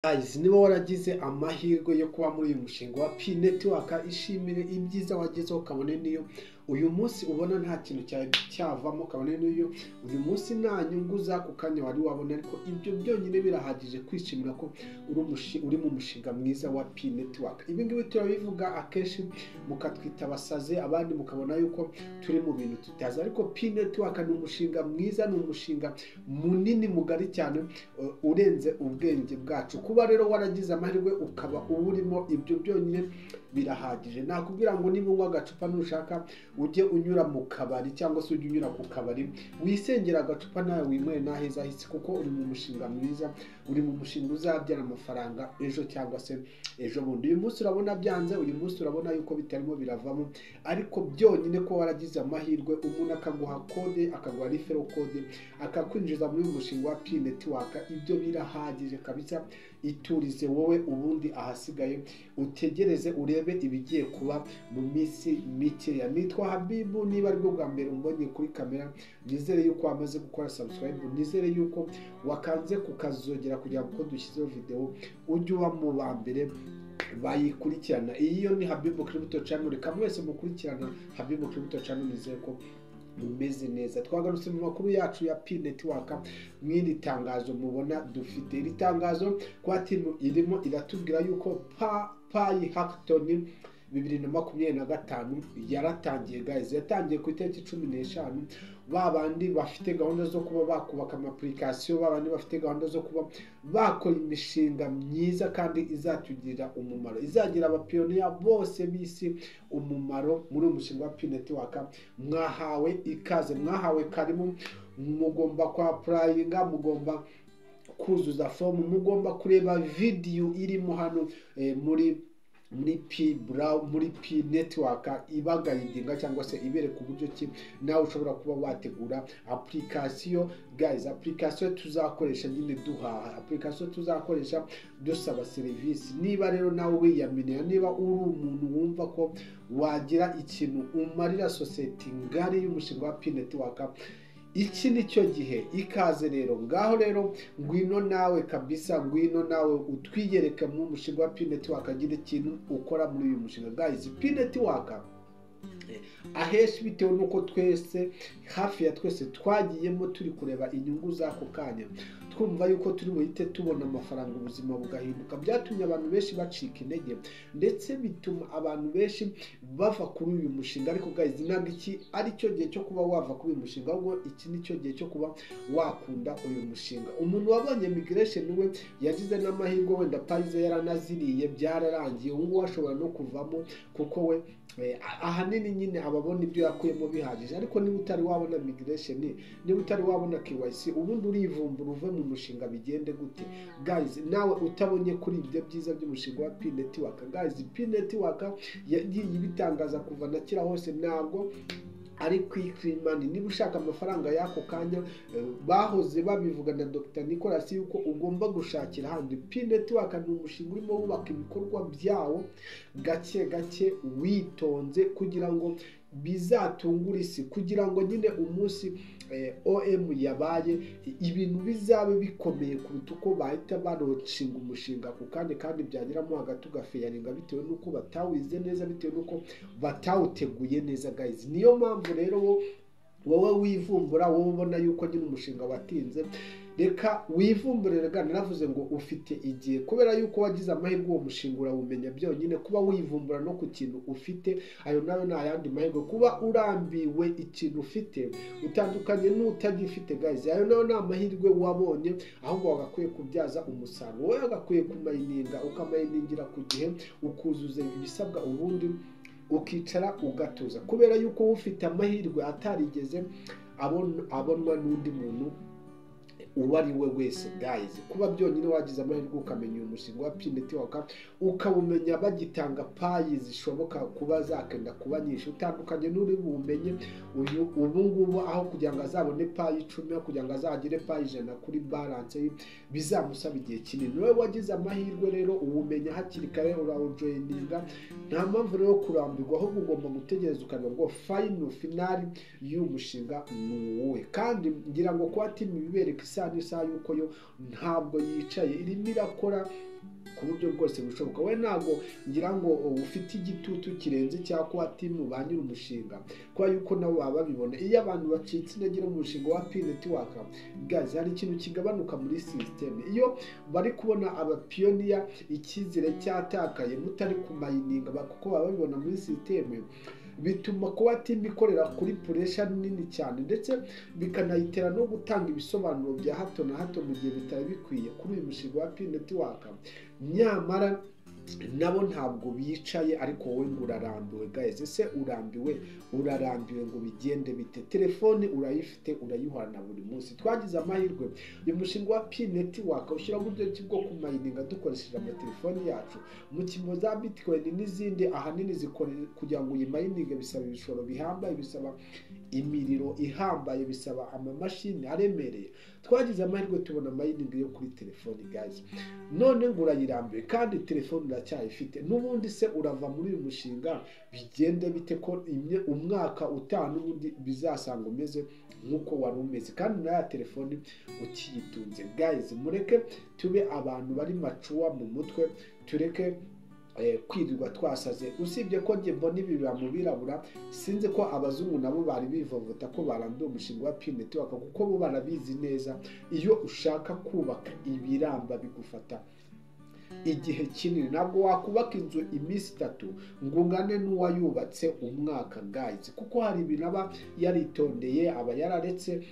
Guys, niba waragize amahirwe yo kuba muri uyu mushinga wa Pi Network, ishimire ibyiza wagezeho, kabone niyo uyu munsi ubona nta kintu cyavamo, kabone niyo uyu munsi nta nyungu z'ako kanya wari wabona, ariko ibyo byonyine birahagije kwishimira ko uri mu mushinga mwiza wa Pi Network. Ibi ngibi turabivuga akenshi mukatwita abasazi, abandi mukabona yuko turi mu bintu tutazi, ariko Pi Network ni umushinga mwiza, ni umushinga munini mugari cyane urenze ubwenge bwacu. Kuba rero waragize amahirwe ukaba uwurimo, ibyo byonyine birahagije. Nakubwira ngo niba unywa agacupa, nushaka ujye unyura mu kabari cyangwa se ujye unyura ku kabari wisengera agacupa nawe winywere n'aheza hisi, kuko uri mu mushinga mwiza, uri mu mushinga uzabyara amafaranga ejo cyangwa se ejo bundi. Uyu munsi urabona byanze, uyu munsi urabona yuko bitarimo biravamo, ariko byonyine ko waragize amahirwe umuntu akaguha code, akaguha referral code, akakwinjiza muri uyu mushinga wa Pi Network, ibyo birahagije kabisa. Iturize wowe, ubundi ahasigaye utegereze urebe ibigiye kuba mu minsi mikeya. Nitwa Habibu, niba aribwo bwa mbere umbonye kuri kamera, nizere yuko wamaze gukora subscribe, nizere yuko wakanze kukazogera kugira ngo uko dushyizeho video ujye uba mu ba mbere bayikurikirana. Iyi yo ni Habibu Crypto Channel. Reka mwese mukurikirana Habibu Crypto Channel, nizere ko mumeze neza. Twagarutse mu makuru yacu ya Pi Network mw'iri tangazo mubona dufite. Iri tangazo kwa team irimo iratubwira yuko Pi Hackathon 2025 yaratangiye, guys. Yatangiye ku itariki 15. Ba bandi bafite gahunda zo kuba bakubaka ama application, ba bandi bafite gahunda zo kuba bakora imishinga myiza kandi izatugirira umumaro, izagira abapioneer bose b'isi umumaro muri uyu mushinga wa Pi Network, mwahawe ikaze, mwahawe karibu. Mugomba kwa applyinga, mugomba kuzuza fomu, mugomba kureba video irimo hano muri Pi Brow, muri Pi Network, ibaguidinga cyangwa se ibereka uburyo ki nawe ushobora kuba wategura application. Guys, application tuzakoresha nyine duhaha, application tuzakoresha dusaba serivisi. Niba rero nawe wiyaminiye, niba uri umuntu wumva ko wagira ikintu umarira sosiyete ngari y'umushinga wa Pi Network, iki ni cyo gihe. Ikaze rero, ngaho rero ngwino nawe kabisa, ngwino nawe utwiyereke mu mushinga wa Pi Network, agira ikintu ukora muri uyu mushinga. Guys, Pi Network ahenshi, bitewe n'uko twese, hafi ya twese, twagiyemo turi kureba inyungu z'ako kanya, twumva yuko turi buhite tubona amafaranga ubuzima bugahinduka, byatumye abantu benshi bacika intege, ndetse bituma abantu benshi bava kuri uyu mushinga. Ariko guys, ntabwo iki ari cyo gihe cyo kuba wava kuri uyu mushinga, ahubwo iki ni cyo gihe cyo kuba wakunda uyu mushinga. Umuntu wabonye migration we yagize n'amahirwe, wenda Pi ze yaranaziriye, byararangiye, ubu ngubu ashobora no kuvamo kuko we ahanini nyine ababona ibyo yakuyemo bihagije. Ariko niba utari wabona migration, niba utari wabona KYC, ubundi urivumbura uve mu mushinga bigende gute? Guys, nawe utabonye kuri ibyo byiza by'umushinga wa Pi Network, guys, Pi Network yagiye ibitangaza kuva na kera hose, ntabwo ari quick money. Niba ushaka amafaranga y'ako kanya, bahoze babivuga na Dr Nicolas yuko ugomba gushakira ahandi. Pi Network ni umushinga urimo wubaka ibikorwa byawo gake gake, witonze, kugira ngo bizatungure isi, kugira ngo nyine umunsi OM yabaye ibintu bizabe bikomeye kuruta uko bahita balaunchinga umushinga ku kandi, kandi byageramo hagati ugafailinga bitewe n'uko batawize neza, bitewe n'uko batawuteguye neza. Guys, niyo mpamvu rero wowe wivumbura, wowe ubona yuko nyine umushinga watinze, reka wivumbure. Reka naravuze ngo ufite igihe, kubera yuko wagize amahirwe uwo mushinga urawumenya. Byonyine kuba wivumbura no ku kintu ufite, ayo nayo ni ayandi mahirwe. Kuba urambiwe ikintu ufite, utandukanye n'utagifite. Guys, ayo nayo ni amahirwe wabonye, ahubwo wagakwiye kubyaza umusaruro. Wowe wagakwiye kumininga, ukaminingira ku gihe, ukuzuza ibisabwa, ubundi ukicara ugatuza, kubera yuko ufite amahirwe atarigeze abonwa n'undi muntu uwo ari we wese. Guys, kuba byonyine wagize amahirwe ukamenya uyu mushinga wa Pi Network, ukawumenya bagitanga Pi zishoboka kuba zakenda kuba nyinshi, utandukanye n'uri buwumenye uyu ubu ngubu, aho kugira ngo azabone Pi 10, aho kugira ngo azagire Pi 100 kuri balance ye, bizamusaba igihe kinini. Wowe wagize amahirwe rero uwumenya hakiri kare, urawujoininga, nta mpamvu rero yo kurambirwa, ahubwo ugomba gutegereza ukareba ngo final y'uyu mushinga ni uwuhe. Kandi ngira ngo kuba team ibibereka isaha n'isaha yuko yo ntabwo yicaye, irimo irakora ku buryo bwose bushoboka. We ntabwo ngira ngo ufite igitutu kirenze cya Core Team ba nyiri umushinga, kubera yuko nabo baba babibona. Iyo abantu bacitse intege mu mushinga wa Pi Network, guys, hari ikintu kigabanuka muri system. Iyo bari kubona aba pioneer icyizere cyatakaye, mutari kumayininga, kuko baba babibona muri system, bituma kuba team ikorera kuri pressure nini cyane, ndetse bikanayitera no gutanga ibisobanuro bya hato na hato mu gihe bitari bikwiye kuri uyu mushinga wa Pi Network. Nyamara nabo ntabwo bicaye, ariko wowe ngo urarambiwe. Guys, ese urambiwe? Urarambiwe ngo bigende bite? Telefone urayifite, urayihorana buri munsi. Twagize amahirwe, uyu mushinga wa Pi Network ushyiraho uburyo ki bwo kumayininga dukoresheje amatelefoni yacu. Mu kimo za Bitcoin n'izindi ahanini zikora, kugira ngo uyimayininge bisaba ibishoro bihambaye, bisaba imiriro ihambaye, bisaba amamashini aremereye. Twagize amahirwe tubona mining yo kuri telefoni, guys. None ngo urayirambiwe kandi telefone uracyayifite n'ubundi. Se urava muri uyu mushinga bigende bite, ko umwaka utaha n'ubundi bizasanga umeze nk'uko wari umeze, kandi na ya telefoni ukiyitunze? Guys, mureke tube abantu bari mature mu mutwe, tureke kwirirwa twasaze. Usibye ko njye mbona ibi biba mu birabura, sinzi ko abazungu nabo bari bivovota ko barambiwe umushinga wa Pi Network, kuko bo barabizi neza, iyo ushaka kubaka ibiramba bigufata igihe kinini. Ntabwo wakubaka inzu iminsi 3 ngo ungane n'uwayubatse umwaka, guys, kuko hari ibintu aba yaritondeye, aba yararetse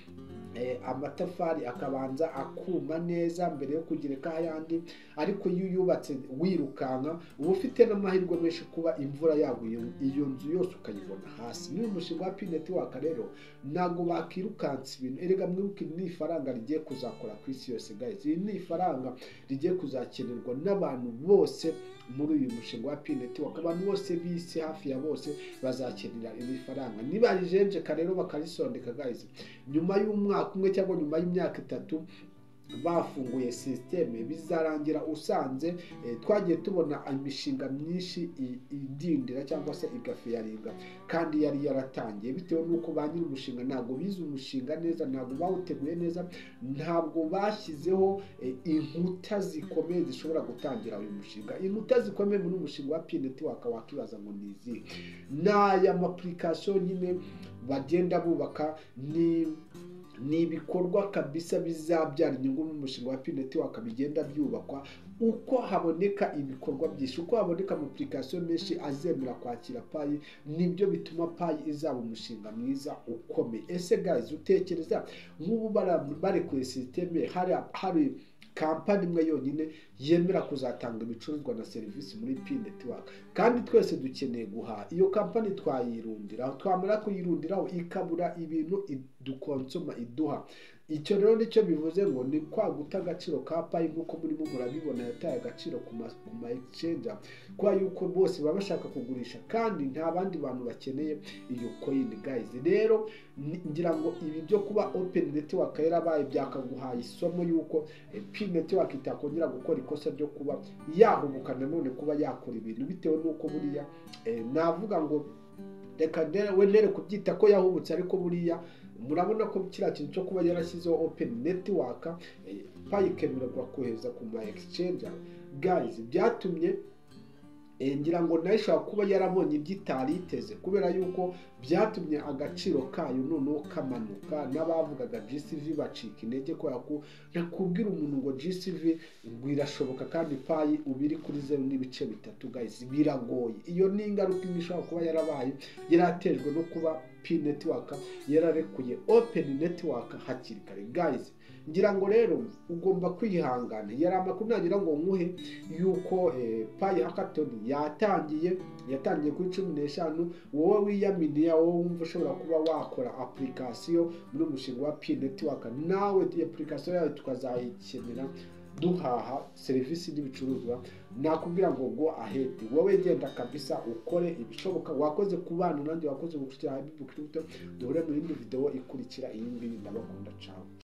amatafari akabanza akuma neza mbere yo kugerekaho ayandi. Ariko iyo uyubatse wirukanka, uba ufite n'amahirwe menshi kuba imvura yaguye iyo nzu yose ukayibona hasi. N'uyu mushinga wa Pi Network rero ntabwo bakirukansa ibintu. Erega mwibuke, iri ni ifaranga rigiye kuzakora ku isi yose, guys. Iri ni ifaranga rigiye kuzakenerwa n'abantu bose muri uyu mushinga wa Pi Network. Abantu bose b'isi, hafi ya bose, bazakenera iri faranga. Nibarijenjeka rero bakarisondeka, guys, nyuma y'umwaka umwe cyangwa nyuma y'imyaka 3 bafunguye system, bizarangira usanze twagiye tubona imishinga myinshi idindira cyangwa se igafiyaringa kandi yari yaratangiye, bitewe n'uko ba nyiri umushinga ntabwo bize umushinga neza, ntabwo bawuteguye neza, ntabwo bashyizeho inkuta zikomeye zishobora gutangira uyu mushinga. Inkuta zikomeye muri uyu mushinga wa Pi Network, wakibaza ngo ni izihe? Ni aya ma application nyine bagenda bubaka, ni ibikorwa kabisa bizabyara inyungu mu mushinga wa Pi Network bigenda byubakwa. Uko haboneka ibikorwa byinshi, uko haboneka ama application menshi azemera kwakira Pi, nibyo bituma Pi izaba umushinga mwiza ukomeye. Ese guys, utekereza nk'ubu barekuye system, hari company imwe yonyine yemera kuzatanga ibicuruzwa na serivisi muri Pi Network, kandi twese dukeneye guhaha, iyo company twayirundiraho, twamara kuyirundiraho ikabura ibintu dukonsoma iduha. Icyo rero nicyo bivuze ngo ni kwa guta agaciro ka Pi, nk'uko murimo murabibona yataye agaciro ku ma exchange, kubera yuko bose baba bashaka kugurisha kandi nta bandi bantu bakeneye iyo coin, guys. Rero ngira ngo ibi byo kuba open network yarabaye byakaguhaye isomo yuko Pi Network itakongera gukora ikosa ryo kuba yahubuka nanone kuba yakora ibintu, bitewe n'uko buriya navuga ngo reka we nere kubyita ko yahubutse, ariko buriya murabona ko kiriya kintu cyo kuba yarashyizeho open network, Pi ikemererwa kohereza ku ma exchange, guys, byatumye ngira ngo nayo ishobora kuba yarabonye ibyo itari iteze, kubera yuko byatumye agaciro kayo noneho kamanuka, n'abavugaga GCV bacika intege, kubera ko nakubwira umuntu ngo GCV ngo irashoboka kandi Pi uba iri kuri 0.3, guys, biragoye. Iyo ni ingaruka imwe ishobora kuba yarabaye, yaratejwe no kuba Pi Network yararekuye open network hakiri kare. Guys, ngira ngo rero ugomba kwihangana. Yari amakuru nagira ngo nkuhe yuko Pi Hackathon yatangiye kuri 15. Wowe wiyaminiya, wowe wumva ushobora kuba wakora application muri umushinga wa Pi Network, nawe iyi application yawe tukazayikenera duhaha serivisi n'ibicuruzwa, nakubwira ngo go ahead, wowe genda kabisa ukore ibishoboka. Wakoze kubana nanjye, wakoze gukurikira Habibu Crypto. Duhure mu yindi video ikurikira iyi ngiyi. Ndabakunda, ciao.